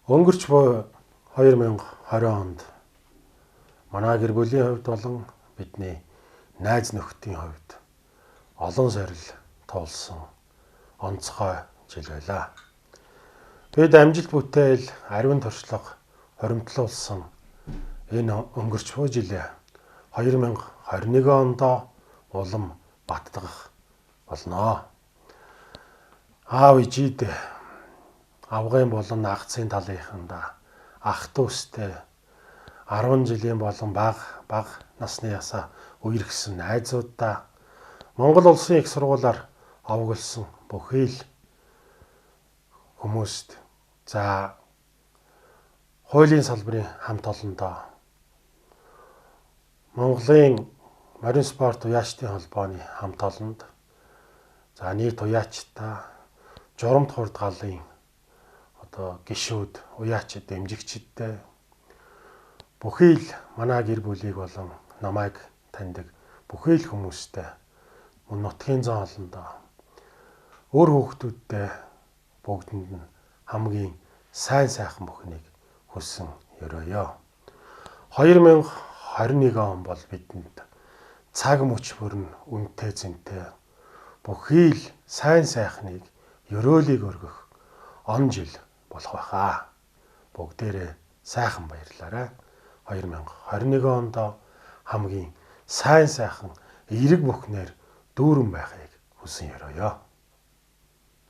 Өнгөрч буй 2020 онд манай гэр бүлийн хувьд болон бидний найз нөхдийн хувьд олон сорил туулсан онцгой жил байлаа. Бид амжилт бүтээл, ариун туршлага хоримтлуулсан энэ өнгөрч буй жилээ 2021 ондоо улам баттгах болноо. Аав ээжид авгын болон агцын талынхандаа ах дүүстэй 10 жилийн болон бага насны ясаа үерхсэн найзуудаа Монгол улсын их сургуулиар овоглосон бүхий л хүмүүст, за хуулийн салбарын хамт олондоо Монголын морин спорт уяачдын холбооны хамт олонд, за нийт уяачдаа, журамт хурдгалын одоо гишүүд, уяачид, дэмжигчидтэй бүхий л манай гэр бүлийг болон намайг таньдаг бүхий л хүмүүстэй, мөн нутгийн зан олондоо өөр хүүхдүүдтэй бүгдэнд нь хамгийн сайн сайхан бүхнийг хүссэн ерөөё. 2021 он бол бидэнд цаг мөч бүрэн үнэтэй зэнтэй бүхий л сайн сайхныг, ерөөлийг өргөх он жил болох байхаа. Бүгдээрээ сайхан баярлаарай. 2021 онд хамгийн сайн сайхан эерэг бүхнээр дүүрэн байхыг хүсэн ерөөё.